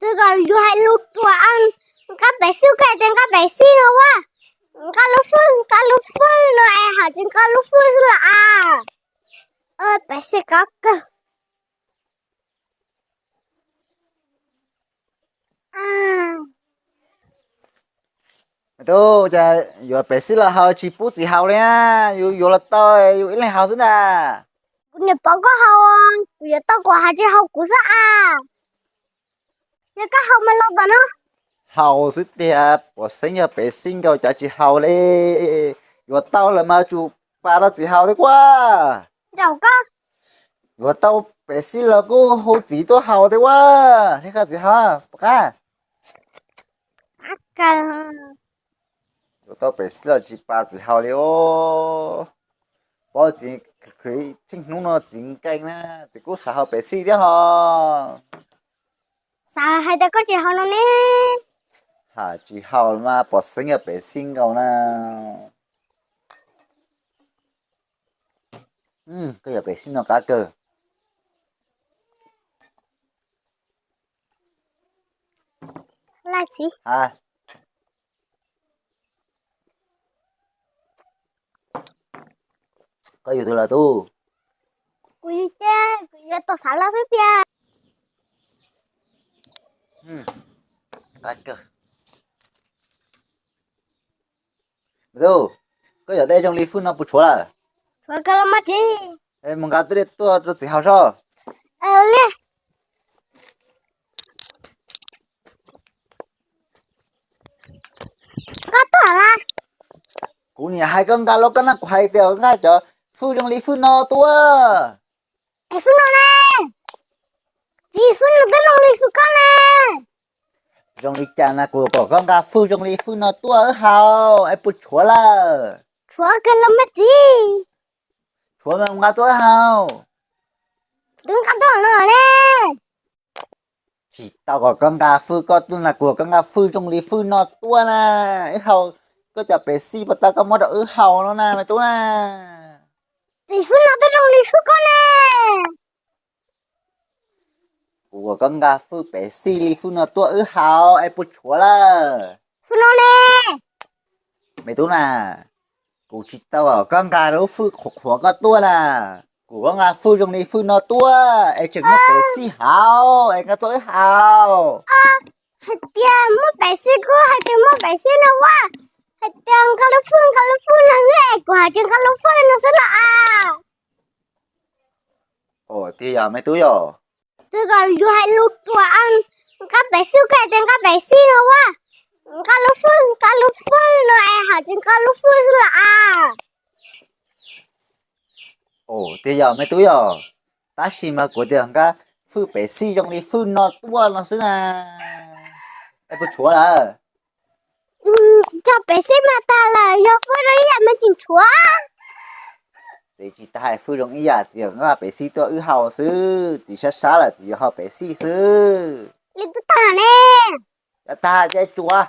Twb kom yus hais lus ruam, nqa pem xij, koj hais tias nqa pem xij no ua, nqa lub fwj, nqa lub fwj no es hais tias nqa lub fwj xwb los as. Pem xij qab kawg. Tub, cas yuav pem xij los haus tsis pub txiv haus li na? Yus yuav los tau, yus ib leeg haus xwb ntag. Kuv niam pov koj haus, kuv yuav tau kom hais tsis haus kuv xwb as. Yog koj haus mas los tom no. Haus xwb tiag, puas xeeb yog pem xij nkaus cas tsis haus li. Yuav tau lawm mas tsum pas rau txiv haus thiab kuv. Zaum koj. Yuav tau pem xij los kuj hu txiv tuaj haus thiab ua. Thiab koj txiv haus puas qab? Yuav tau pem xij los tsis pas txiv haus li os. Paub txiv khwv tsheej hnub no txiv nkees na, txiv kuj xav haus pem xij thiab ho. Xav hais tias koj tsis haus no ne. Hais tsis haus mas puas xeeb yog pem xij nkaus na. Koj yog pem xij no qab kawg. Koj yug twg los tub? Kuv yug ces kuv yuav tau xav lawm xwb tiag. Qab kawg. Me tub, koj yog dej zoo li fwj no puas tshuav lawm? Tshuav kawg los mas txiv. Mus nqa tej dej tuaj rau txiv haus soj. Li, koj tuaj mas. Kuv niam hais koj nqa los koj na, kuv hais tias nqa cov fwj zoo li fwj no tuaj. Es fwj no ne? Txiv, fwj no twb zoo li fwj koj na. Zoo li cas na, kuv kom koj nqa fwj zoo li fwj no tuaj wb haus es puas tshuav lawm? Tshuav kawg los mas txiv. Tshuav mas nqa tuaj wb haus. Twb nqa tuaj no ne. Tsis tau kom koj nqa fwj koj tuaj na, kuv kom koj nqa fwj zoo li fwj no tuaj na. Wb haus koj cov pem xij puas tau koj muab rau wb haus no na me tub na. Txiv, fwj no twb zoo li fwj koj ne. Kuv kom koj nqa fwj pem xij li fwj no tuaj wb haus es puas tshuav lawm? Fwj no ne. Me tub na, kuv tsis tau kom koj nqa lub fwj qhuav qhuav koj tuaj na. Kuv kom koj nqa fwj zoo li fwj no tuaj es tseem muaj pem xij haus es nqa tuaj wb haus. Hais tias muaj pem xij kuj hais tias muaj pem xij no ua. Hais tias nqa lub fwj, nqa lub fwj no es kuv hais tias nqa lub fwj no xwb los as. Tiag yog me tub yog. Twb kom yus hais lus ruam, nqa pem xij koj hais tias nqa pem xij no ua, nqa lub fwj, nqa lub fwj no es hais tias nqa lub fwj xwb los as. Tiag yog me tub yog. Tab sis mas kuv tias nqa fwj pem xij zoo li fwj no tuaj no xwb na. Es puas tshuav lawm? Cov pem xij mas tag lawm, yog fwj zoo ib yam mas tseem tshuav. Txiv tsis tas hais fwj zoo ib yam, txiv nqa pem xij tuaj wb haus xwb, txiv sab sab lawm txiv yuav haus pem xij xwb. Li twb tag ne. Yog tag ces tsuav.